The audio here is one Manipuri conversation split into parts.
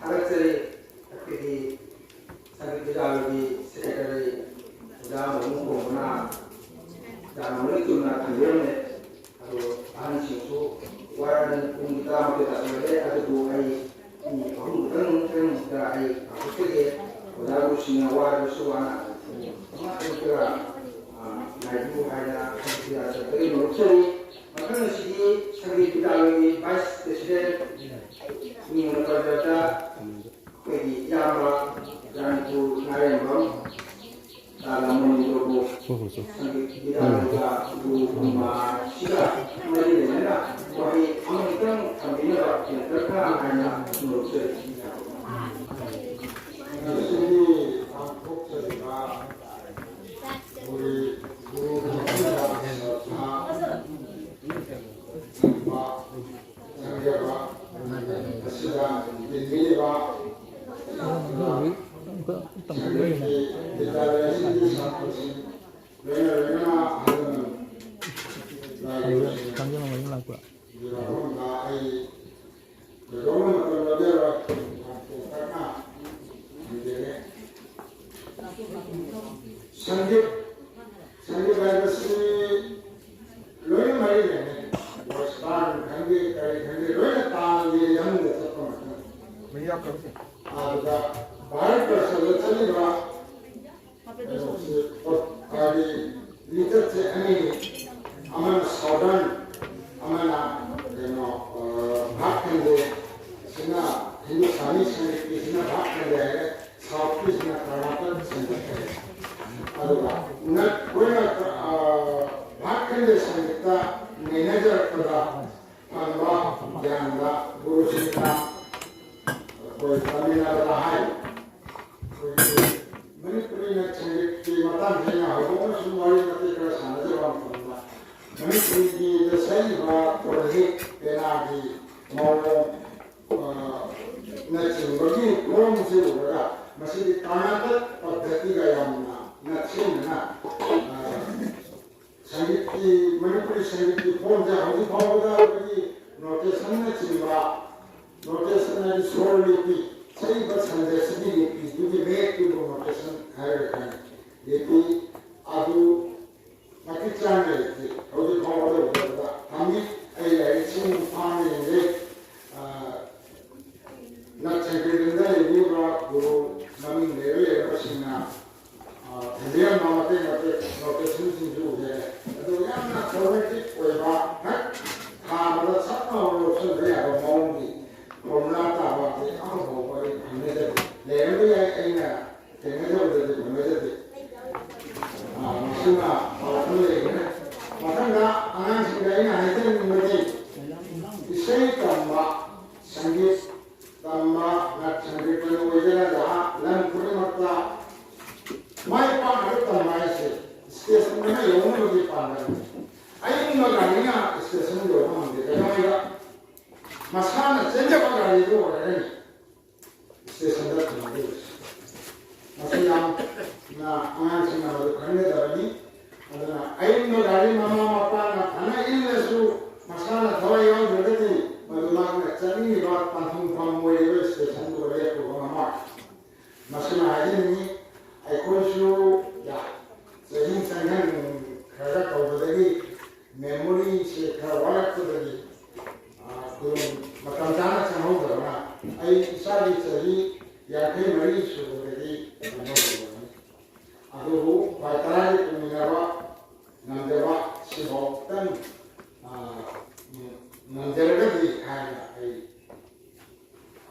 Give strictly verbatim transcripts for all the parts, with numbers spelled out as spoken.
ꯊꯥꯒꯠꯆꯔꯤ꯫ ꯑꯩꯈꯣꯏꯒꯤ ꯁꯪꯒꯤꯠ ꯕꯤꯗ꯭ꯌꯥꯂꯌꯒꯤ ꯁꯦꯀ꯭ꯔꯦꯇꯔꯤ ꯑꯣꯖꯥ ꯃꯣꯃꯣꯟ ꯈꯣꯡꯕꯅ ꯌꯥꯝꯅ ꯃꯔꯤꯛ ꯆꯨꯝꯅ ꯊꯝꯕꯤꯔꯝꯃꯦ꯫ ꯑꯗꯣ ꯑꯍꯟꯁꯤꯡꯁꯨ ꯋꯥꯔꯕꯅꯤꯅ ꯄꯨꯡ ꯇꯔꯥꯃꯥꯊꯣꯏ ꯇꯥꯁꯤꯜꯂꯛꯂꯦ꯫ ꯑꯗꯨꯕꯨ ꯑꯩ ꯃꯤꯅꯤꯠ ꯑꯍꯨꯝ ꯈꯛꯇꯪ ꯈꯔꯃꯨꯛꯇ ꯑꯩ ꯉꯥꯛꯊꯣꯛꯆꯒꯦ꯫ ꯑꯣꯖꯥ ꯒꯨꯔꯨꯁꯤꯡꯅ ꯋꯥꯔꯕꯁꯨ ꯋꯥꯅ ꯑꯃꯇꯪ ꯈꯔ, ꯑ, ꯉꯥꯏꯕꯤꯌꯨ ꯍꯥꯏꯅ ꯁꯪꯒꯤꯠ ꯕꯤꯗ꯭ꯌꯥꯂꯌꯗꯒꯤ ꯅꯣꯛꯆꯔꯤ꯫ ꯃꯊꯪ ꯑꯁꯤꯗꯤ ꯁꯪꯒꯤꯠ ꯕꯤꯗ꯭ꯌꯥꯂꯌꯒꯤ ꯚꯥꯏꯁ ꯄ꯭ꯔꯦꯁꯤꯗꯦꯟꯠ ꯃꯤꯡ ꯑꯣꯏꯅ ꯄꯟꯖꯕꯗ ꯑꯩꯈꯣꯏꯒꯤ ꯏꯌꯥꯝꯕ ꯔꯥꯅꯤꯄꯨꯔ ꯅꯥꯔꯦꯝꯕꯝ ꯂꯥꯂꯥ ꯃꯣꯅꯤꯟꯗ꯭ꯔꯣꯕꯨ ꯁꯪꯒꯤꯠ ꯕꯤꯗ꯭ꯌꯥꯂꯌꯒ ꯒꯨꯔꯨ ꯀꯨꯃꯥꯔꯁꯤꯒ ꯃꯔꯤ ꯂꯩꯅꯅ ꯋꯥꯍꯩ ꯑꯃꯅꯤꯇꯪ ꯊꯝꯕꯤꯅꯕ ꯇꯦꯟꯇꯛꯅ ꯍꯥꯏꯅ ꯅꯣꯛꯆꯔꯤ꯫ ꯉꯁꯤꯒꯤ ꯄꯥꯡꯊꯣꯛꯆꯔꯤꯕ ꯒꯨꯔꯨ ꯒꯨꯔꯨ ꯒꯣꯕꯤꯟꯗ ꯁ꯭ꯔꯗꯥ ꯊꯝꯕ ꯊꯝꯖꯕ ꯑꯁꯤꯗ ꯇꯤꯟꯕꯤꯔꯤꯕ ꯁꯪꯒꯤꯠꯀꯤ ꯕꯤꯗ꯭ꯌꯥꯂꯌ ꯑꯁꯤꯒꯤ ꯁꯥꯇ꯭ꯔꯁꯤꯡ, ꯂꯣꯏꯅ ꯂꯣꯏꯅꯅ ꯑꯍꯜ ꯂꯃꯟ, ꯂꯥꯏ ꯒꯨꯔꯨꯁꯤꯡ, ꯃꯐꯝꯗ ꯑꯩ ꯊꯣꯏꯗꯣꯛꯅ ꯃꯇꯝ ꯂꯧꯖꯔꯣꯏ꯫ ꯌꯥꯝ ꯇꯦꯟꯇꯛꯅ ꯊꯝꯖꯒꯦ꯫ ꯁꯪꯒꯤꯠ, ꯁꯪꯒꯤꯠ ꯍꯥꯏꯕꯁꯤ ꯂꯣꯏꯅ ꯃꯔꯤ ꯂꯩꯅꯩ꯫ ꯒꯣꯁꯄꯦꯜ ꯈꯪꯗꯦ, ꯀꯔꯤ ꯈꯪꯗꯦ, ꯂꯣꯏꯅ ꯇꯥꯜꯒꯤ ꯔꯤꯗꯝꯗ ꯆꯠꯄ ꯉꯥꯛꯇꯅꯤ꯫ ꯑꯗꯨꯗ ꯚꯥꯔꯠ ꯕꯔꯁꯗ ꯆꯠꯂꯤꯕ ꯀꯩꯅꯣꯁꯤ, ꯍꯥꯏꯗꯤ ꯂꯤꯆꯠꯁꯦ ꯑꯅꯤꯅꯤ꯫ ꯑꯃꯅ ꯁꯥꯎꯗꯔꯟ, ꯑꯃꯅ ꯀꯩꯅꯣ, ꯑ, ꯚꯥꯠ ꯈꯟꯗꯦ꯫ ꯁꯤꯅ ꯍꯤꯟꯗꯨꯁꯇꯥꯅꯤ ꯁꯪꯒꯤꯠꯀꯤꯁꯤꯅ ꯚꯥꯠ ꯈꯟꯗꯦ ꯍꯥꯏꯔꯦ, ꯁꯥꯎꯠꯀꯤꯁꯤꯅ ꯀꯔꯅꯥꯇꯛ ꯁꯪꯒꯤꯠ ꯍꯥꯏꯔꯦ꯫ ꯑꯗꯨꯒ ꯅ-, ꯑꯩꯈꯣꯏꯅ, ꯑ, ꯚꯥꯠ ꯈꯟꯗꯦ ꯁꯪꯒꯤꯠꯇ ꯅꯩꯅꯖꯔꯛꯄꯗ ꯐꯪꯕ ꯒ꯭ꯌꯥꯟꯗ ꯒꯨꯔꯨꯁꯤꯡꯅ ꯑꯩꯈꯣꯏ ꯇꯥꯃꯤꯜ ꯅꯥꯗꯨꯗ ꯍꯥꯏ꯫ ꯑꯩꯈꯣꯏꯒꯤ ꯃꯅꯤꯄꯨꯔꯤ ꯅꯠ ꯁꯪꯒꯤꯠꯀꯤ ꯃꯇꯥꯡꯁꯤꯅ ꯍꯧꯗꯣꯛꯅ ꯁꯨꯝ ꯋꯥꯔꯤ ꯃꯇꯦꯛ ꯈꯔ ꯁꯥꯟꯅꯖꯕ ꯃꯇꯝꯗ, ꯃꯅꯤꯄꯨꯔꯤꯒꯤꯗ ꯆꯠꯂꯤꯕ ꯄꯨꯔꯣꯍꯤꯠ ꯄꯦꯅꯥꯒꯤ ꯃꯑꯣꯡ, ꯑ, ꯅꯆꯤꯡꯕꯒꯤ ꯐꯣꯔꯝꯁꯤ ꯎꯔꯒ, ꯃꯁꯤꯗꯤ ꯀꯔꯅꯥꯇꯛ ꯄద్ధꯇꯤꯒ ꯌꯥꯝꯅ ꯅꯛꯁꯤꯟꯅꯅ, ꯑ, ꯁꯪꯒꯤꯠꯀꯤ, ꯃꯅꯤꯄꯨꯔꯤ ꯁꯪꯒꯤꯠꯀꯤ ꯐꯣꯔꯝꯁꯦ ꯍꯧꯖꯤꯛ ꯐꯥꯎꯕꯗ ꯑꯩꯈꯣꯏꯒꯤ ꯅꯣꯇꯦꯁꯟꯅꯆꯤꯡꯕ ꯅꯣꯇꯦꯁꯟ ꯍꯥꯏꯗꯤ ꯁꯣꯔ ꯂꯤꯄꯤ, ꯁꯛꯏꯕ ꯁꯟꯗꯦꯁꯤꯒꯤ ꯂꯤꯄꯤꯗꯨꯒꯤ ꯃꯌꯦꯛꯇꯨꯕꯨ ꯅꯣꯇꯦꯁꯟ ꯍꯥꯏꯔꯒ ꯈꯪꯉꯤ꯫ ꯂꯤꯄꯤ ꯑꯗꯨ ꯃꯇꯤꯛ ꯆꯥꯅ ꯂꯩꯇꯦ꯫ ꯍꯧꯖꯤꯛ ꯐꯥꯎꯕ ꯂꯩꯇꯕꯗ ꯊꯝꯃꯤ꯫ ꯑꯩ ꯂꯥꯏꯔꯤꯛꯁꯤꯡ ꯐꯥꯅ ꯌꯦꯡꯖꯩ꯫ ꯅꯠ ꯁꯪꯀꯤꯔꯇꯟꯗ ꯂꯩꯕꯤꯕ ꯒꯨꯔꯨ ꯃꯃꯤꯡ ꯂꯩꯔ ꯂꯩꯔꯕꯁꯤꯡꯅ ꯊꯝꯕꯤꯔꯝꯕ ꯃꯇꯦꯛ ꯃꯇꯦꯛ ꯅꯣꯇꯦꯁꯟꯁꯤꯡꯁꯨ ꯎꯖꯔꯦ꯫ ꯑꯗꯨ ꯌꯥꯝꯅ ꯐꯣꯔꯃꯦꯇꯤꯚ ꯑꯣꯏꯕ, ꯍꯦꯛ ꯊꯥꯕꯗ ꯁꯠ ꯂꯥꯎꯅ ꯂꯧꯁꯤꯟꯕ ꯌꯥꯕ ꯃꯑꯣꯡꯒꯤ ꯐꯣꯔꯃꯨꯂꯥ ꯇꯥꯕ ꯑꯁꯤ ꯑꯃꯐꯥꯎꯕ ꯑꯩ ꯊꯦꯡꯅꯖꯗꯦ꯫ ꯂꯩꯔꯝꯕ ꯌꯥꯏ, ꯑꯩꯅ ꯊꯦꯡꯅꯖꯕꯗꯗꯤ ꯊꯦꯡꯅꯖꯗꯦ꯫ ꯃꯁꯤꯃ ꯄꯥꯎ ꯑꯃ ꯂꯩꯈ꯭ꯔꯦ꯫ ꯃꯊꯪꯗ ꯑꯉꯥꯡꯁꯤꯡꯗ ꯑꯩꯅ ꯍꯥꯏꯖꯅꯤꯡꯕꯗꯤ, ꯏꯁꯩ ꯇꯝꯕ, ꯁꯪꯒꯤꯠ ꯇꯝꯕ, ꯅꯠ ꯁꯪꯒꯤꯠ ꯑꯣꯏꯒꯦꯔꯥ, ꯂꯝ ꯈꯨꯗꯤꯡꯃꯛꯇ ꯃꯥꯏ ꯄꯥꯛꯅꯕ ꯇꯝꯕ ꯍꯥꯏꯁꯦ ꯁ꯭ꯇꯦꯖ ꯑꯃ ꯌꯧꯅꯕꯒꯤ ꯄꯥꯟꯗꯝꯅꯤ꯫ ꯑꯌꯤꯡꯕ ꯒꯥꯔꯤꯅ ꯁ꯭ꯇꯦꯖ ꯑꯃ ꯌꯧꯕ ꯉꯝꯗꯦ꯫ ꯀꯩꯗꯧꯉꯩꯗ ꯃꯁꯥꯅ ꯆꯦꯟꯖꯕ ꯒꯥꯔꯤꯗꯨ ꯑꯣꯏꯔꯒꯅꯤ ꯁ꯭ꯇꯦꯖ ꯑꯃꯗ ꯊꯝꯒꯗꯧꯔꯤꯁꯦ꯫ ꯃꯁꯤ ꯌꯥꯝꯅ ꯑꯉꯥꯡꯁꯤꯡꯅ ꯃꯗꯨ ꯈꯪꯒꯗꯕꯅꯤ꯫ ꯑꯗꯨꯅ ꯑꯌꯤꯡꯕ ꯒꯥꯔꯤ ꯃꯃꯥ ꯃꯄꯥꯅ ꯐꯅ ꯏꯜꯂꯁꯨ, ꯃꯁꯥꯅ ꯊꯋꯥꯏ ꯌꯥꯎꯗ꯭ꯔꯒꯗꯤ ꯃꯗꯨ ꯃꯍꯥꯛꯅ ꯆꯠꯅꯤꯡꯉꯤꯕ ꯄꯟꯊꯨꯡꯐꯝ ꯑꯣꯏꯔꯤꯕ ꯁ꯭ꯇꯦꯖ ꯑꯗꯨꯗ ꯂꯦꯞꯄ ꯉꯝꯃꯣꯏ꯫ ꯃꯁꯤꯃ ꯍꯥꯏꯖꯅꯤꯡꯉꯤ꯫ ꯑꯩꯈꯣꯏꯁꯨ ꯆꯍꯤ ꯆꯪꯁꯤꯟꯈ꯭ꯔꯒ ꯇꯧꯕꯗꯒꯤ ꯃꯦꯃꯣꯔꯤꯁꯦ ꯈꯔ ꯋꯥꯠꯂꯛꯄꯗꯒꯤ, ꯑ, ꯑꯗꯨꯝ ꯃꯇꯝ ꯆꯥꯅ ꯆꯪꯍꯧꯗꯕꯅ ꯑꯩ ꯏꯁꯥꯒꯤ ꯆꯍꯤ ꯌꯥꯡꯈꯩ ꯃꯔꯤ ꯁꯨꯕꯗꯒꯤ ꯀꯩꯅꯣ ꯇꯧꯕꯅꯤ꯫ ꯑꯗꯨꯕꯨ ꯈ꯭ꯋꯥꯏ ꯇꯔꯥꯒꯤ ꯇꯨꯡꯏꯟꯅꯕ ꯉꯝꯖꯕ ꯁꯤꯐꯥꯎꯇꯪ, ꯑ, ꯉꯝꯖꯔꯒꯗꯤ ꯍꯥꯏꯅ ꯑꯩ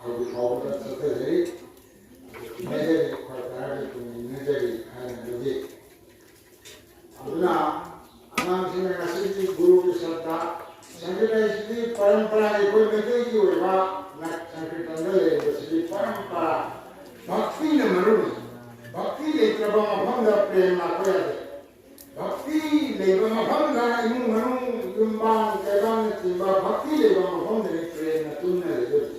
ꯍꯧꯖꯤꯛ ꯐꯥꯎꯕꯗ ꯆꯠꯊꯖꯔꯤ꯫ ꯑꯗꯨ ꯏꯟꯅꯖꯔꯤ, ꯈ꯭ꯋꯥꯏ ꯇꯔꯥꯒꯤ ꯇꯨꯡꯏꯟꯅꯖꯔꯤ ꯍꯥꯏꯅ ꯂꯧꯖꯩ꯫ ꯑꯗꯨꯅ ꯑꯉꯥꯡꯁꯤꯡꯅ ꯉꯁꯤꯗꯤ ꯒꯨꯔꯨꯒꯤ ꯁꯛꯇ ꯁꯪꯒꯤꯠ ꯍꯥꯏꯁꯤꯗꯤ ꯄꯔꯝꯄꯔꯥꯒꯤ ꯑꯩꯈꯣꯏ ꯃꯩꯇꯩꯒꯤ ꯑꯣꯏꯕ ꯅꯠ ꯁꯪꯀꯤꯔꯇꯟꯗ ꯂꯩꯔꯤꯕꯁꯤꯗꯤ ꯄꯔꯝꯄꯔꯥ, ꯚꯛꯇꯤꯅ ꯃꯔꯨꯅꯤ꯫ ꯚꯛꯇꯤ ꯂꯩꯇ꯭ꯔꯕ ꯃꯐꯝꯗ ꯄ꯭ꯔꯦꯝ ꯂꯥꯛꯄ ꯌꯥꯗꯦ꯫ ꯚꯛꯇꯤ ꯂꯩꯕ ꯃꯐꯝꯗ ꯏꯃꯨꯡ ꯃꯅꯨꯡ, ꯌꯨꯝꯕꯥꯡ ꯀꯩꯕꯥꯡꯅꯆꯤꯡꯕ ꯚꯛꯇꯤ ꯂꯩꯕ ꯃꯐꯝꯗꯅꯤ ꯄ꯭ꯔꯦꯝꯅ ꯇꯨꯡꯅ ꯂꯩꯗꯣꯏꯁꯦ꯫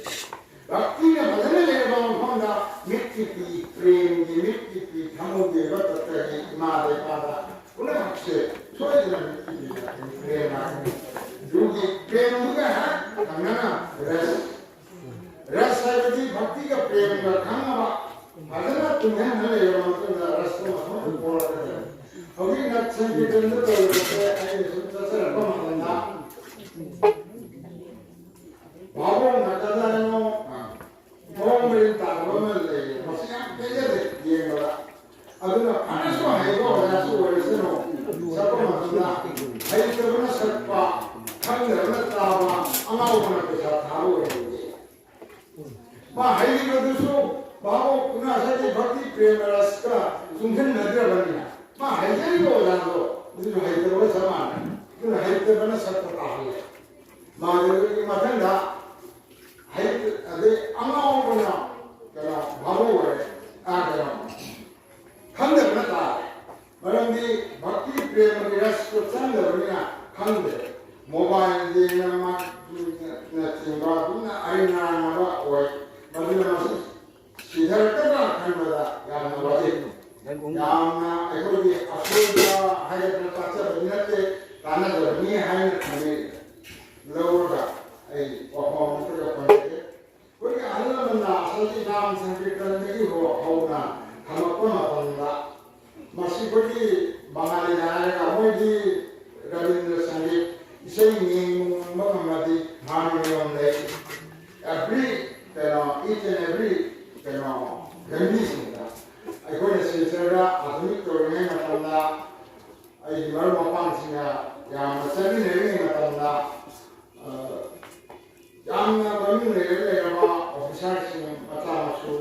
ꯚꯛꯇꯤꯅ ꯐꯖꯅ ꯂꯩꯔꯕ ꯃꯐꯝꯗ ꯃꯤꯠꯀꯤ ꯄꯤ, ꯄ꯭ꯔꯦꯝꯒꯤ ꯃꯤꯠꯀꯤ ꯄꯤ, ꯊꯃꯣꯏꯒꯤ ꯑꯣꯏꯕ ꯇꯠꯇꯒꯤ ꯏꯃꯥꯗ ꯏꯄꯥꯗ ꯄꯨꯝꯅꯃꯛꯁꯦ ꯁꯣꯏꯗꯅ ꯃꯤꯠꯀꯤ ꯄꯤ ꯂꯥꯛꯀꯅꯤ, ꯄ꯭ꯔꯦꯝ ꯂꯥꯛꯀꯅꯤ꯫ ꯑꯗꯨꯒꯤ ꯄ꯭ꯔꯦꯝꯗꯨꯒ ꯍꯦꯛ ꯊꯪꯅꯅ ꯔꯁ, ꯒ ꯄ꯭ꯔꯦꯝꯒ ꯈꯪꯅꯕ ꯐꯖꯅ ꯇꯨꯡꯍꯟꯅ ꯂꯩꯔꯕ ꯃꯇꯨꯡꯗ ꯔꯁꯇꯣ ꯃꯊꯟꯇ ꯄꯣꯔꯛꯀꯗꯕꯅꯤ꯫ ꯍꯧꯖꯤꯛ ꯅꯠ ꯁꯪꯀꯤꯔꯇꯟꯗ ꯇꯧꯔꯤꯕꯁꯦ ꯑꯩꯅ ꯁꯨꯝ ꯆꯠꯆꯔꯛꯄ ꯃꯇꯝꯗ ꯚꯥꯕꯣꯛꯅ ꯀꯗꯥꯏꯅꯣ ꯃꯑꯣꯡ ꯃꯔꯤꯟ ꯇꯥꯗꯕ ꯑꯃ ꯂꯩꯌꯦ꯫ ꯃꯁꯤ ꯌꯥꯝ ꯄꯦꯟꯖꯗꯦ ꯌꯦꯡꯕꯗ꯫ ꯑꯗꯨꯅ ꯐꯅꯁꯨ ꯍꯩꯕ ꯑꯣꯖꯥꯁꯨ ꯑꯣꯏꯔꯁꯅꯨ, ꯁꯛꯄ ꯃꯇꯝꯗ ꯍꯩꯇꯕꯅ ꯁꯛꯄ, ꯈꯪꯗꯕꯅ ꯇꯥꯕ, ꯑꯉꯥꯎꯕꯅ ꯄꯩꯁꯥ ꯊꯥꯕ ꯑꯣꯏꯍꯟꯗꯦ꯫ ꯃꯥ ꯍꯩꯔꯤꯕꯗꯨꯁꯨ ꯚꯥꯕꯣꯛꯇꯨꯅ ꯉꯁꯥꯏꯒꯤ ꯚꯛꯇꯤ ꯄ꯭ꯔꯦꯃ ꯔꯁꯀ ꯆꯨꯡꯁꯤꯟꯅꯗ꯭ꯔꯕꯅꯤꯅ, ꯃꯥ ꯍꯩꯖꯔꯤꯕ ꯑꯣꯖꯥꯗꯣ ꯑꯗꯨꯁꯨ ꯍꯩꯇꯕꯒ ꯆꯞ ꯃꯥꯟꯅꯩ꯫ ꯑꯗꯨꯅ ꯍꯩꯇꯕꯅ ꯁꯛꯄ ꯇꯥꯍꯜꯂꯦ꯫ ꯃꯥꯗꯨꯒꯤ ꯃꯊꯪꯗ ꯍꯩ-, ꯑꯗꯩ ꯑꯉꯥꯎꯕꯅ ꯀꯩꯅꯣ ꯚꯥꯕꯣꯛ ꯑꯣꯏꯔꯦ, ꯑꯥ, ꯀꯩꯅꯣ ꯈꯪꯗꯕꯅ ꯇꯥꯔꯦ꯫ ꯃꯔꯝꯗꯤ ꯚꯛꯇꯤ ꯄ꯭ꯔꯦꯃꯒꯤ ꯔꯁꯇꯣ ꯆꯪꯗꯕꯅꯤꯅ ꯈꯪꯗ꯭ꯔꯦ꯫ ꯃꯣꯕꯥꯏꯜ ꯌꯦꯡꯅ ꯃꯥ-, ꯅꯆꯤꯡꯕ ꯑꯗꯨꯝꯅ ꯑꯩ ꯉꯥꯡꯅꯕ ꯑꯣꯏ꯫ ꯃꯗꯨꯅ ꯃꯁꯤ ꯁꯤꯊꯔꯛꯀꯗ꯭ꯔꯥ ꯈꯟꯕꯗ ꯌꯥꯝꯅ ꯋꯥꯖꯩ꯫ ꯌꯥꯝꯅ ꯑꯩꯈꯣꯏꯒꯤ ꯑꯁꯣꯏꯕ ꯍꯥꯏꯒꯗ꯭ꯔꯥ ꯇꯥꯛꯆꯕꯗꯤ ꯅꯠꯇꯦ, ꯀꯥꯟꯅꯖꯕꯅꯤ ꯍꯥꯏꯅ ꯊꯝꯃꯤ꯫ ꯂꯧꯔꯒ ꯑꯩ ꯋꯥꯐꯝ ꯑꯃꯠꯇꯒ ꯄꯟꯖꯒꯦ꯫ ꯑꯩꯈꯣꯏꯒꯤ ꯑꯍꯜ ꯂꯃꯟꯅ ꯉꯁꯥꯏꯒꯤ ꯅꯥꯝ ꯁꯪꯀꯤꯔꯇꯟꯗꯒꯤ ꯍꯧ-, ꯍꯧꯅ ꯊꯝꯃꯛꯄ ꯃꯇꯝꯗ ꯃꯁꯤ ꯑꯩꯈꯣꯏꯒꯤ ꯕꯉꯥꯂꯤꯅ ꯍꯥꯏꯔꯒ ꯃꯣꯏꯗꯤ ꯔꯕꯤꯟꯗ꯭ꯔ ꯁꯪꯒꯤꯠ, ꯏꯁꯩ ꯅꯤꯡꯕ ꯉꯝꯃꯗꯤ ꯍꯥꯔꯃꯣꯅꯤꯌꯝ ꯂꯩ꯫ Every, ꯀꯩꯅꯣ, each and every, ꯀꯩꯅꯣ, ꯂꯝꯕꯤꯁꯤꯡꯗ ꯑꯩꯈꯣꯏꯅ ꯁꯤꯜꯆꯔꯗ ꯑꯥꯙꯨꯅꯤꯛ ꯇꯧꯔꯤꯉꯩ ꯃꯇꯝꯗ ꯑꯩꯒꯤ ꯃꯔꯨꯞ ꯃꯄꯥꯡꯁꯤꯡꯒ ꯌꯥꯝꯅ ꯆꯠꯃꯤꯟꯅꯔꯤꯉꯩ ꯃꯇꯝꯗ, ꯑ, ꯌꯥꯝꯅ ꯃꯃꯤꯡ ꯂꯩꯔ ꯂꯩꯔꯕ ꯑꯣꯐꯤꯁꯥꯔꯁꯤꯡ ꯃꯆꯥ ꯃꯁꯨ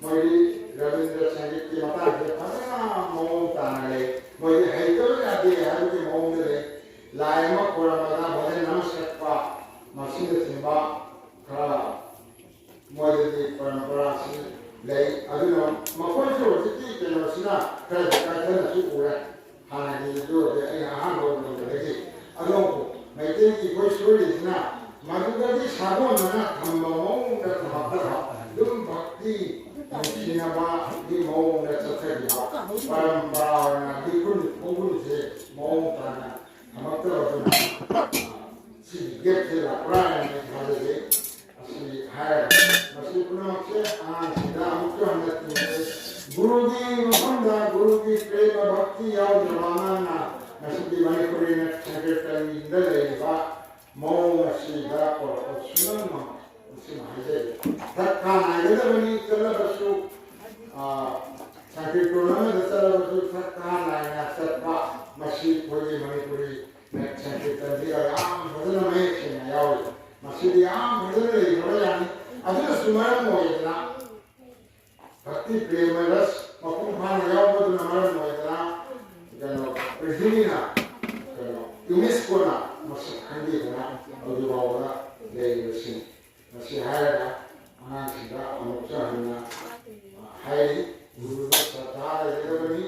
ꯃꯣꯏꯗꯤ ꯔꯕꯤꯟꯗ꯭ꯔ ꯁꯪꯒꯤꯠꯀꯤ ꯃꯇꯥꯡꯁꯤꯗ ꯐꯖꯅ ꯃꯑꯣꯡ ꯇꯥꯅ ꯂꯩ꯫ ꯃꯣꯏꯗꯤ ꯍꯩꯇꯕ ꯌꯥꯗꯦ ꯍꯥꯏꯕꯒꯤ ꯃꯑꯣꯡꯗ ꯂꯩ꯫ ꯂꯥꯏ ꯑꯃ ꯈꯣꯏꯔꯝꯕꯗ ꯚꯖꯟ ꯑꯃ ꯁꯛꯄ, ꯃꯁꯤꯅꯆꯤꯡꯕ ꯈꯔ ꯃꯣꯏꯗꯗꯤ ꯄꯔꯝꯄꯔꯥꯁꯤ ꯂꯩ꯫ ꯑꯗꯨꯅ ꯃꯈꯣꯏꯁꯨ ꯍꯧꯖꯤꯛꯇꯤ ꯀꯩꯅꯣꯁꯤꯅ ꯈꯔꯗꯤ ꯀꯥꯏꯊꯅꯁꯨ ꯎꯔꯦ꯫ ꯍꯥꯟꯅꯒꯤ ꯑꯗꯨ ꯑꯣꯏꯔꯗꯤ ꯑꯩꯅ ꯑꯍꯥꯟꯕ ꯎꯔꯝꯕꯗꯒꯤ ꯑꯗꯣ ꯃꯩꯇꯩꯒꯤ ꯑꯩꯈꯣꯏ ꯁꯣꯏꯔꯤꯁꯤꯅ ꯃꯗꯨꯗꯒꯤ ꯁꯥꯒꯣꯟꯅꯅ ꯊꯝꯕ ꯃꯑꯣꯡꯗ ꯊꯝꯃꯛꯇꯕ, ꯑꯗꯨꯝ ꯚꯛꯇꯤ ꯅꯨꯡꯁꯤꯅꯕꯒꯤ ꯃꯑꯣꯡꯗ ꯆꯠꯊꯈꯤꯕ, ꯄꯔꯝꯄꯔꯥ ꯑꯣꯏꯅ ꯂꯤꯈꯨꯟ ꯈꯣꯡꯒꯨꯟꯁꯦ ꯃꯑꯣꯡ ꯇꯥꯅ ꯊꯝꯃꯛꯇꯕꯗꯨꯅ, ꯑ, ꯁꯤꯒꯤ ꯒꯦꯞꯁꯦ ꯂꯥꯛꯄ꯭ꯔꯥ ꯍꯥꯏꯅ ꯑꯩ ꯊꯥꯖꯖꯩ꯫ ꯑꯁꯤ ꯍꯥꯏꯔꯒ ꯃꯁꯤ ꯄꯨꯝꯅꯃꯛꯁꯦ ꯑꯉꯥꯡꯁꯤꯡꯗ ꯑꯃꯨꯛꯁꯨ ꯍꯟꯅ ꯊꯤꯡꯖꯔꯤ꯫ ꯒꯨꯔꯨꯒꯤ ꯃꯐꯝꯗ ꯒꯨꯔꯨꯒꯤ ꯄ꯭ꯔꯦꯃ ꯚꯛꯇꯤ ꯌꯥꯎꯗ꯭ꯔꯕ ꯑꯉꯥꯡꯅ ꯉꯁꯤꯗꯤ ꯃꯅꯤꯄꯨꯔꯤ ꯅꯠ ꯁꯪꯀꯤꯔꯇꯟꯗ ꯂꯩꯔꯤꯕ ꯃꯑꯣꯡ ꯑꯁꯤꯗ ꯄꯨꯔꯛꯄ ꯁꯨꯡꯉꯝ ꯉꯝꯃꯣꯏ꯫ ꯃꯁꯤꯃ ꯍꯥꯏꯖꯔꯤ꯫ ꯗꯔꯀꯥꯔ ꯅꯥꯏꯒꯗꯕꯅꯤ꯫ ꯆꯠꯂꯕꯁꯨ, ꯑ, ꯁꯪꯀꯤꯔꯇꯟ ꯑꯃꯗ ꯆꯠꯂꯕꯁꯨ ꯗꯔꯀꯥꯔ ꯅꯥꯏꯅ ꯆꯠꯄ, ꯃꯁꯤ ꯑꯩꯈꯣꯏꯒꯤ ꯃꯅꯤꯄꯨꯔꯤ ꯅꯠ ꯁꯪꯀꯤꯔꯇꯟꯁꯤꯗ ꯌꯥꯝ ꯐꯖꯅ ꯃꯌꯦꯛ ꯁꯦꯡꯅ ꯌꯥꯎꯔꯤ꯫ ꯃꯁꯤꯗꯤ ꯌꯥꯝ ꯐꯖꯅ ꯂꯩꯈ꯭ꯔꯕ ꯌꯥꯅꯤ꯫ ꯑꯗꯨꯅꯁꯨ ꯃꯔꯝ ꯑꯣꯏꯗꯅ ꯚꯛꯇꯤ ꯄ꯭ꯔꯦꯃ ꯔꯁ ꯃꯄꯨꯡ ꯐꯥꯅ ꯌꯥꯎꯕꯗꯨꯅ ꯃꯔꯝ ꯑꯣꯏꯗꯅ ꯀꯩꯅꯣ, ꯄ꯭ꯔꯤꯊꯤꯕꯤꯅ, ꯀꯩꯅꯣ, ꯌꯨꯅꯦꯁꯀꯣꯅ ꯃꯁꯛ ꯈꯪꯕꯤꯗꯅ ꯍꯧꯖꯤꯛ ꯐꯥꯎꯕꯗ ꯂꯩꯔꯤꯕꯁꯤꯅꯤ꯫ ꯃꯁꯤ ꯍꯥꯏꯔꯒ ꯑꯉꯥꯡꯁꯤꯡꯗ ꯑꯃꯨꯛꯁꯨ ꯍꯟꯅ ꯍꯥꯏꯔꯤ, ꯒꯨꯔꯨꯗ ꯁ꯭ꯔꯗꯥ ꯂꯩꯒꯗꯕꯅꯤ,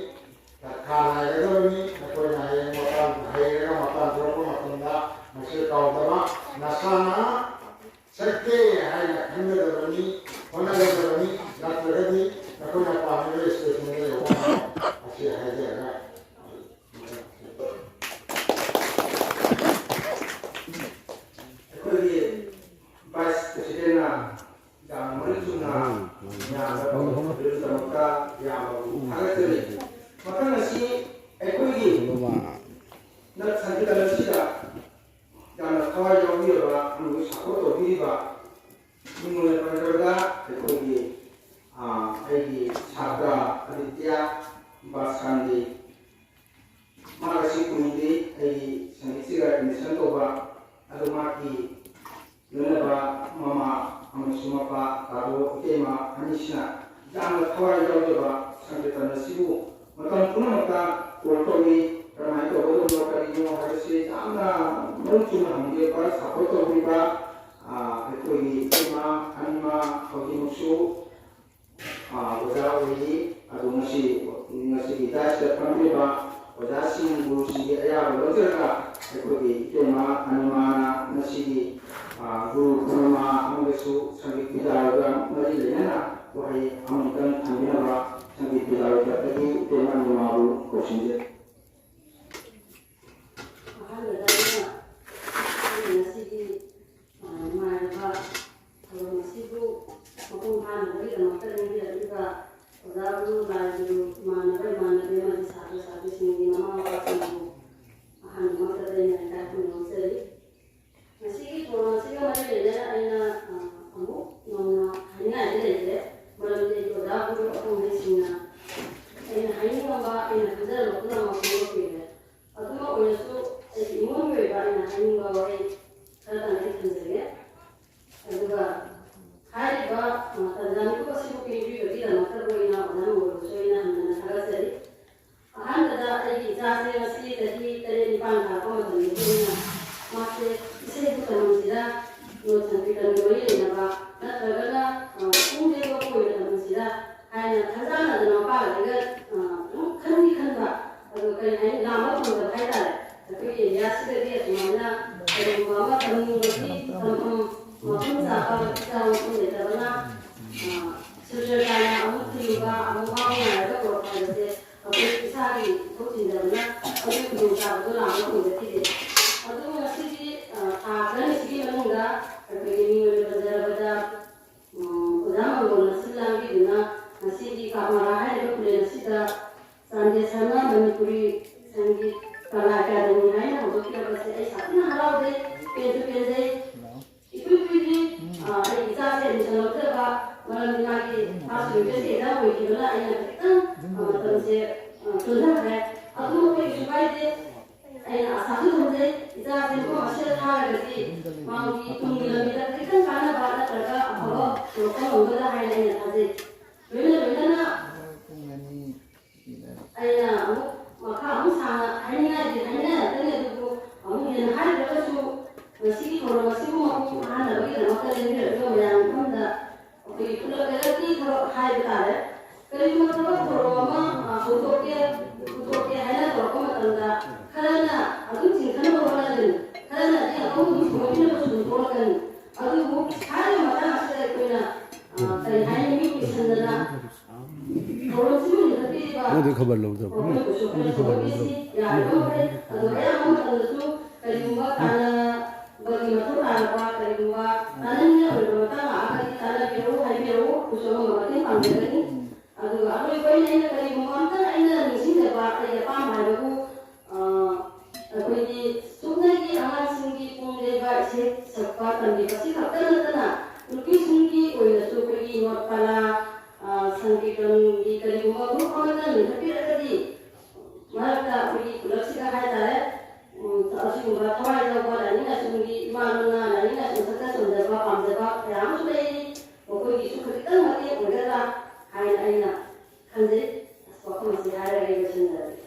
ꯗꯔꯀꯥꯔ ꯂꯩꯒꯗꯕꯅꯤ꯫ ꯅꯈꯣꯏꯅ ꯍꯌꯦꯡ ꯃꯄꯥꯟ ꯍꯩꯔꯒ ꯃꯄꯥꯟ ꯊꯣꯛꯂꯛꯄ ꯃꯇꯝꯗ ꯃꯁꯤ ꯀꯥꯎꯗꯕ ꯅꯁꯥꯅ ꯁꯛꯇꯦ ꯍꯥꯏꯅ ꯈꯟꯒꯗꯕꯅꯤ, ꯍꯣꯠꯅꯒꯗꯕꯅꯤ꯫ ꯅꯠꯇ꯭ꯔꯒꯗꯤ ꯅꯈꯣꯏꯅ ꯄꯥꯝꯃꯤꯕ ꯁ꯭ꯇꯦꯁꯟꯗ ꯌꯧꯕ ꯉꯝꯃꯣꯏ꯫ ꯑꯁꯤ ꯍꯥꯏꯖꯔꯒ ꯑꯩꯈꯣꯏꯒꯤ ꯚꯥꯏꯁ ꯄ꯭ꯔꯦꯁꯤꯗꯦꯟꯅ ꯌꯥꯝꯅ ꯃꯔꯤꯛ ꯆꯨꯝꯅ ꯃꯌꯥꯝꯗ ꯄꯥꯎꯗꯝꯕꯤꯔꯕꯒꯤꯗꯃꯛꯇ ꯌꯥꯝꯅ ꯊꯥꯒꯠꯆꯔꯤ꯫ ꯃꯊꯪ ꯑꯁꯤ ꯑꯩꯈꯣꯏꯒꯤ ꯅꯠ ꯁꯪꯀꯤꯔꯇꯟ ꯑꯁꯤꯗ ꯌꯥꯝꯅ ꯊꯋꯥꯏ ꯌꯥꯎꯕꯤꯔꯕ ꯑꯃꯗꯤ ꯁꯄꯣꯔꯠ ꯇꯧꯕꯤꯔꯤꯕ ꯃꯤꯡ ꯑꯣꯏꯅ ꯄꯟꯖꯕꯗ ꯑꯩꯈꯣꯏꯒꯤ, ꯑ, ꯑꯩꯒꯤ ꯁꯥꯇ꯭ꯔ ꯑꯗꯤꯇ꯭ꯌ ꯕꯥꯁꯀꯥꯟꯗꯤ, ꯃꯍꯥꯛ ꯑꯁꯤ ꯀꯨꯏꯗ꯭ꯔꯤ ꯑꯩꯒꯤ ꯁꯪꯒꯤꯠꯁꯤꯒ ꯑꯦꯗꯃꯤꯁꯟ ꯇꯧꯕ꯫ ꯑꯗꯨ ꯃꯍꯥꯛꯀꯤ ꯂꯣꯏꯅꯕ ꯃꯃꯥ ꯑꯃꯁꯨꯡ ꯃꯄꯥ, ꯇꯥꯔꯣ ꯏꯇꯩꯃ ꯑꯅꯤꯁꯤꯅ ꯌꯥꯝꯅ ꯊꯋꯥꯏ ꯌꯥꯎꯖꯕ ꯁꯪꯀꯤꯔꯇꯟ ꯑꯁꯤꯕꯨ ꯃꯇꯝ ꯄꯨꯝꯅꯃꯛꯇ ꯀꯣꯜ ꯇꯧꯏ꯫ ꯀꯔꯝꯍꯥꯏꯅ ꯇꯧꯒꯗꯕꯅꯣ, ꯀꯔꯤꯅꯣ ꯍꯥꯏꯕꯁꯤ ꯌꯥꯝꯅ ꯃꯔꯤꯛ ꯆꯨꯝꯅ ꯍꯪꯕꯤꯔꯛꯄ, ꯁꯄꯣꯔꯠ ꯇꯧꯕꯤꯕ, ꯑ, ꯑꯩꯈꯣꯏꯒꯤ ꯏꯇꯩꯃ ꯑꯅꯤꯃ ꯍꯧꯖꯤꯛꯃꯛꯁꯨ, ꯑ, ꯑꯣꯖꯥ ꯑꯣꯏꯔꯤ꯫ ꯑꯗꯨ ꯉꯁꯤ, ꯉꯁꯤꯒꯤ ꯗꯥꯏꯁꯇ ꯐꯝꯂꯤꯕ ꯑꯣꯖꯥꯁꯤꯡ, ꯒꯨꯔꯨꯁꯤꯡꯒꯤ ꯑꯌꯥꯕ ꯂꯧꯖꯔꯒ ꯑꯩꯈꯣꯏꯒꯤ ꯏꯇꯩꯃ ꯑꯅꯤꯃꯅ ꯉꯁꯤꯒꯤ, ꯑ, ꯒꯨꯔꯨ ꯄꯨꯔꯅꯤꯃꯥ ꯑꯃꯗꯁꯨ ꯁꯪꯒꯤꯠ ꯕꯤꯗ꯭ꯌꯥꯂꯣꯏꯒ ꯃꯔꯤ ꯂꯩꯅꯅ ꯋꯥꯍꯩ ꯑꯃꯅꯤꯇꯪ ꯊꯝꯕꯤꯅꯕ ꯁꯪꯒꯤꯠ ꯕꯤꯗ꯭ꯌꯥꯂꯣꯏ ꯇꯔꯞꯇꯒꯤ ꯏꯇꯩꯃ ꯑꯅꯤꯃꯕꯨ ꯀꯧꯁꯤꯟꯖꯔꯤ꯫ ꯑꯍꯥꯟꯕꯗ ꯑꯩꯅ ꯉꯁꯤꯒꯤ, ꯑ, ꯅꯨꯡꯉꯥꯏꯔꯕ ꯊꯧꯔꯝ ꯑꯁꯤꯕꯨ ꯃꯥꯟꯅꯕꯒꯤꯗꯃꯛꯇ ꯂꯦꯡꯕꯤꯔꯛꯂꯤꯕ ꯑꯣꯖꯥ ꯒꯨꯔꯨ, ꯂꯥꯏ ꯒꯨꯔꯨ, ꯏꯃꯥꯟꯅꯕ ꯏꯃꯥꯟꯅꯕꯤ ꯑꯃꯗꯤ ꯁꯥꯇ꯭ꯔ ꯁꯥꯇ꯭ꯔꯤꯁꯤꯡꯒꯤ ꯃꯃꯥ ꯃꯄꯥꯁꯤꯡꯕꯨ ꯑꯍꯥꯟꯕꯃꯛꯇꯗ ꯑꯩꯅ ꯏꯀꯥꯏ ꯈꯨꯝꯅꯕ ꯅꯣꯛꯆꯔꯤ꯫ ꯉꯁꯤꯒꯤ ꯊꯧꯔꯝ ꯑꯁꯤꯒ ꯃꯔꯤ ꯂꯩꯅꯅ ꯑꯩꯅ, ꯑ, ꯑꯃꯨꯛ ꯅꯧꯅ ꯍꯥꯏꯅꯤꯡꯉꯥꯏꯗꯤ ꯂꯩꯇ꯭ꯔꯦ꯫ ꯃꯔꯝꯗꯤ ꯑꯩꯒꯤ ꯑꯣꯖꯥ ꯒꯨꯔꯨ ꯑꯈꯪꯍꯩꯁꯤꯡꯅ ꯑꯩꯅ ꯍꯥꯏꯅꯤꯡꯉꯝꯕ, ꯑꯩꯅ ꯈꯟꯖꯔꯝꯕ ꯄꯨꯝꯅꯃꯛ ꯐꯣꯡꯗꯣꯛꯄꯤꯈ꯭ꯔꯦ꯫ ꯑꯗꯨꯃꯛ ꯑꯣꯏꯔꯁꯨ ꯑꯩꯒꯤ ꯏꯃꯨꯡꯒꯤ ꯑꯣꯏꯕ ꯑꯩꯅ ꯍꯥꯏꯅꯤꯡꯕ ꯋꯥꯍꯩ ꯈꯔꯇꯪ ꯑꯩ ꯊꯝꯖꯒꯦ꯫ ꯑꯗꯨꯒ ꯍꯥꯏꯔꯤꯕ, ꯑ, ꯇꯥꯟꯖꯥ ꯃꯤꯀꯨꯞ ꯑꯁꯤꯕꯨ ꯄꯤꯕꯤꯕꯒꯤꯗꯃꯛꯇꯕꯨ ꯑꯩꯅ ꯑꯣꯖꯥ ꯃꯪꯒꯣꯜꯕꯨꯁꯨ ꯑꯩꯅ ꯍꯟꯅ ꯍꯟꯅ ꯊꯥꯒꯠꯆꯔꯤ꯫ ꯑꯍꯥꯟꯕꯗ ꯑꯩꯒꯤ ꯏꯆꯥꯁꯦ ꯉꯁꯤ ꯆꯍꯤ ꯇꯔꯦꯠ ꯅꯤꯄꯥꯟ ꯐꯥꯔꯛꯄ ꯃꯇꯝꯗꯒꯤ ꯑꯩꯅ ꯃꯥꯁꯦ ꯏꯁꯩꯕꯨ ꯇꯝꯍꯟꯁꯤꯔꯥ, ꯅꯣꯠ ꯁꯪꯀꯤꯔꯇꯟꯒ ꯃꯔꯤ ꯂꯩꯅꯕ ꯅꯠꯇ꯭ꯔꯒꯅ, ꯑ, ꯄꯨꯡ ꯂꯦꯞꯄꯕꯨ ꯑꯣꯏꯅ ꯇꯝꯍꯟꯁꯤꯔꯥ ꯍꯥꯏꯅ ꯈꯟꯖꯥꯟꯅꯗꯅ ꯃꯄꯥꯒ ꯑꯩꯒ, ꯑ, ꯑꯗꯨꯝ ꯈꯟꯗꯤ ꯈꯟꯕ, ꯑꯗꯣ ꯀꯔꯤ ꯍꯥꯏꯅꯤ, ꯂꯥꯝꯕ ꯐꯪꯗꯕ ꯍꯥꯏꯇꯥꯔꯦ꯫ ꯑꯩꯈꯣꯏꯒꯤ ꯑꯦꯔꯤꯌꯥꯁꯤꯗꯗꯤ ꯑꯁꯨꯃꯥꯏꯅ ꯀꯔꯤꯒꯨꯝꯕ ꯑꯃ ꯇꯝꯅꯤꯡꯕꯒꯤ ꯇꯝꯐꯝ ꯃꯐꯝ ꯆꯥꯕ ꯏꯆꯥ ꯃꯐꯝ ꯂꯩꯇꯕꯅ, ꯑ, ꯁꯨꯇ꯭ꯔ ꯀꯥꯏꯅ ꯑꯃꯨꯛ ꯊꯤꯔꯨꯕ, ꯑꯃꯨꯛ ꯋꯥꯕ ꯉꯥꯏꯔꯒ ꯄꯨꯔꯛꯄ ꯍꯥꯏꯕꯁꯦ ꯑꯩꯈꯣꯏ ꯏꯁꯥꯒꯤ ꯏꯊꯧ ꯆꯤꯟꯖꯕꯅ ꯑꯗꯨꯒꯤ ꯈꯨꯗꯣꯡꯆꯥꯕꯗꯣ ꯂꯥꯝꯕ ꯐꯪꯖꯈꯤꯗꯦ꯫ ꯑꯗꯨꯕꯨ ꯉꯁꯤꯗꯤ, ꯑ, ꯊꯥ ꯈꯔꯅꯤꯁꯤꯒꯤ ꯃꯅꯨꯡꯗ ꯑꯩꯈꯣꯏꯒꯤ ꯃꯤꯡ ꯑꯣꯏꯅ ꯄꯟꯖꯔꯕꯗ, ꯎꯝ, ꯑꯣꯖꯥ ꯃꯪꯒꯣꯜꯅ ꯁꯤꯜ ꯂꯥꯡꯕꯤꯗꯨꯅ ꯉꯁꯤꯒꯤ ꯀꯥꯃꯥꯔꯥ ꯍꯥꯏꯔꯤꯕ ꯈꯨꯂꯦꯟ ꯑꯁꯤꯗ ꯆꯥꯟꯗꯦꯜ ꯁꯅꯥ ꯃꯅꯤꯄꯨꯔꯤ ꯁꯪꯒꯤꯠ ꯀꯂꯥ ꯑꯦꯀꯥꯗꯃꯤ ꯍꯥꯏꯅ ꯍꯧꯗꯣꯛꯄꯤꯔꯛꯄꯁꯦ ꯑꯩ ꯁꯥꯊꯤꯅ ꯍꯔꯥꯎꯖꯩ, ꯄꯦꯟꯁꯨ ꯄꯦꯟꯖꯩ꯫ ꯏꯀꯨꯏ ꯀꯨꯏꯗ꯭ꯔꯤ, ꯑ, ꯑꯩꯒꯤ ꯏꯆꯥꯁꯦ admission ꯂꯧꯖꯕ, ꯃꯔꯝꯗꯤ ꯃꯥꯒꯤ first unit test exam ꯑꯣꯏꯈꯤꯕꯅ ꯑꯩꯅ ꯈꯤꯇꯪ, ꯑ, ꯃꯇꯝꯁꯦ, ꯑ, ꯆꯣꯟꯊꯈ꯭ꯔꯦ꯫ ꯑꯗꯨ ꯑꯩꯈꯣꯏꯒꯤꯁꯨ ꯀꯥꯏꯗꯦ꯫ ꯑꯩꯅ ꯑꯁꯥꯁꯨ ꯊꯝꯖꯩ, ꯏꯆꯥꯁꯦ ꯃꯐꯝ ꯑꯁꯤꯗ ꯊꯥꯔꯒꯗꯤ ꯃꯥꯒꯤ ꯇꯨꯡꯒꯤ ꯂꯝꯕꯤꯗ ꯈꯤꯇꯪ ꯀꯥꯟꯅꯕ ꯅꯠꯇ꯭ꯔꯒ ꯑꯐꯕ ꯄꯨꯔꯛꯄ ꯉꯝꯒꯗ꯭ꯔꯥ ꯍꯥꯏꯅ ꯑꯩꯅ ꯊꯥꯖꯩ꯫ ꯂꯣꯏꯅ ꯂꯣꯏꯅꯅ ꯑꯩꯅ ꯑꯃꯨꯛ ꯃꯈꯥ ꯑꯃꯨꯛ ꯁꯥꯡꯅ ꯍꯥꯏꯅꯤꯡꯉꯥꯏꯗꯤ ꯍꯥꯏꯅꯤꯡꯉꯥꯏ ꯉꯥꯛꯇꯅꯤ, ꯑꯗꯨꯕꯨ ꯑꯃꯨꯛ ꯍꯦꯟꯅ ꯍꯥꯏꯗ꯭ꯔꯒꯁꯨ ꯉꯁꯤꯒꯤ ꯊꯧꯔꯝ ꯑꯁꯤꯕꯨ ꯃꯄꯨꯡ ꯐꯥꯍꯟꯅꯕꯒꯤꯗꯃꯛꯇ ꯂꯦꯡꯕꯤꯔꯛꯂꯤꯕ ꯃꯌꯥꯝꯒꯤ ꯃꯐꯝꯗ ꯑꯩꯈꯣꯏꯒꯤ ꯄꯨꯂꯞ ꯂꯩꯔꯛꯀꯤ ꯊꯕꯛ ꯍꯥꯏꯕ ꯇꯥꯔꯦ꯫ ꯀꯔꯤꯒꯨꯝꯕ ꯊꯕꯛ ꯊꯧꯔꯝ ꯑꯃ, ꯑ, ꯍꯧꯗꯣꯛꯀꯦ, ꯄꯨꯊꯣꯛꯀꯦ ꯍꯥꯏꯅ ꯇꯧꯔꯛꯄ ꯃꯇꯝꯗ ꯈꯔꯅ ꯑꯗꯨꯝ ꯆꯤꯡꯊꯅꯕ ꯍꯣꯠꯅꯒꯅꯤ, ꯈꯔꯅꯗꯤ ꯑꯃꯨꯛ ꯑꯗꯨꯝ ꯊꯑꯣꯏꯅ ꯁꯨꯝ ꯊꯣꯛꯂꯛꯀꯅꯤ꯫ ꯑꯗꯨꯕꯨ ꯍꯥꯏꯔꯤꯕ ꯃꯇꯥꯡ ꯑꯁꯤꯗ ꯑꯩꯈꯣꯏꯅ, ꯑ, ꯀꯔꯤ ꯍꯥꯏꯅꯤ, ꯃꯤ ꯎꯏꯁꯟꯗꯅ ꯊꯧꯔꯝꯁꯤꯕꯨ ꯂꯤꯡꯈꯠꯄꯤꯔꯤꯕ ꯃꯣꯏꯗꯤ ꯈꯕꯔ ꯂꯧꯗꯕ꯫ ꯃꯈꯣꯏꯕꯨꯁꯨ ꯑꯩꯈꯣꯏ ꯃꯣꯏꯗꯤ ꯈꯕꯔ ꯊꯧꯔꯝꯁꯤ ꯂꯧꯗꯕ꯫ ꯌꯥꯔꯤꯕ ꯃꯈꯩ, ꯑꯗꯣ ꯑꯌꯥꯝꯕ ꯃꯇꯝꯗꯁꯨ ꯀꯔꯤꯒꯨꯝꯕ ꯇꯥꯟꯅꯕꯒꯤ ꯃꯊꯧ ꯇꯥꯔꯕ, ꯀꯔꯤꯒꯨꯝꯕ ꯇꯥꯟꯅꯅꯤꯡꯉꯥꯏ ꯑꯣꯏꯕ ꯃꯇꯥꯡ ꯂꯥꯛꯑꯒꯗꯤ ꯇꯥꯟꯅꯕꯤꯔꯛꯎ, ꯍꯥꯏꯕꯤꯔꯛꯎ꯫ ꯑꯃ ꯃꯇꯦꯡ ꯄꯥꯡꯖꯒꯅꯤ꯫ ꯑꯗꯨꯒ ꯑꯔꯣꯏꯕ ꯑꯣꯏꯅ ꯑꯩꯅ ꯀꯔꯤꯒꯨꯝꯕ ꯑꯝꯇ ꯑꯩꯅ ꯅꯤꯡꯁꯤꯡꯖꯕ ꯑꯩꯒꯤ ꯑꯄꯥꯝꯕ ꯍꯥꯏꯕꯕꯨ, ꯑ, ꯑꯩꯈꯣꯏꯒꯤ ꯁꯨꯞꯅꯒꯤ ꯑꯉꯥꯡꯁꯤꯡꯒꯤ ꯄꯨꯡ ꯌꯩꯕ, ꯏꯁꯩ ꯁꯛꯄ ꯇꯝꯕꯤꯕ ꯑꯁꯤ ꯈꯛꯇ ꯅꯠꯇꯅ ꯅꯨꯄꯤꯁꯤꯡꯒꯤ ꯑꯣꯏꯅꯁꯨ ꯑꯩꯈꯣꯏꯒꯤ ꯅꯣꯠ ꯄꯂꯥ, ꯑ, ꯁꯪꯀꯤꯔꯇꯟꯒꯤ ꯀꯔꯤꯒꯨꯝꯕ ꯒ꯭ꯔꯨꯞ ꯑꯃꯠꯇ ꯂꯤꯡꯈꯠꯄꯤꯔꯒꯗꯤ ꯃꯔꯛꯇ ꯑꯩꯈꯣꯏꯒꯤ ꯄꯨꯂꯞꯁꯤꯗ ꯍꯥꯏꯇꯥꯔꯦ, ꯎꯝ, ꯑꯁꯤꯒꯨꯝꯕ ꯊꯋꯥꯏ ꯌꯥꯎꯕ ꯂꯥꯏꯅꯤꯡ ꯂꯥꯏꯁꯣꯟꯒꯤ ꯏꯃꯥ ꯂꯣꯟꯅ ꯂꯥꯏꯅꯤꯡ ꯂꯥꯏꯁꯣꯟ ꯁꯛꯇ ꯁꯣꯟꯖꯕ ꯄꯥꯝꯖꯕ ꯀꯌꯥ ꯑꯃꯁꯨ ꯂꯩꯔꯤ꯫ ꯃꯈꯣꯏꯒꯤꯁꯨ ꯈꯖꯤꯛꯇꯪ ꯃꯇꯦꯡ ꯑꯣꯏꯒꯗ꯭ꯔꯥ ꯍꯥꯏꯅ ꯑꯩꯅ ꯈꯟꯖꯩ꯫ ꯑꯁ, ꯋꯥꯐꯝ ꯑꯁꯤ ꯍꯥꯏꯔꯒ ꯑꯩ ꯂꯣꯏꯁꯤꯟꯖꯔꯒꯦ꯫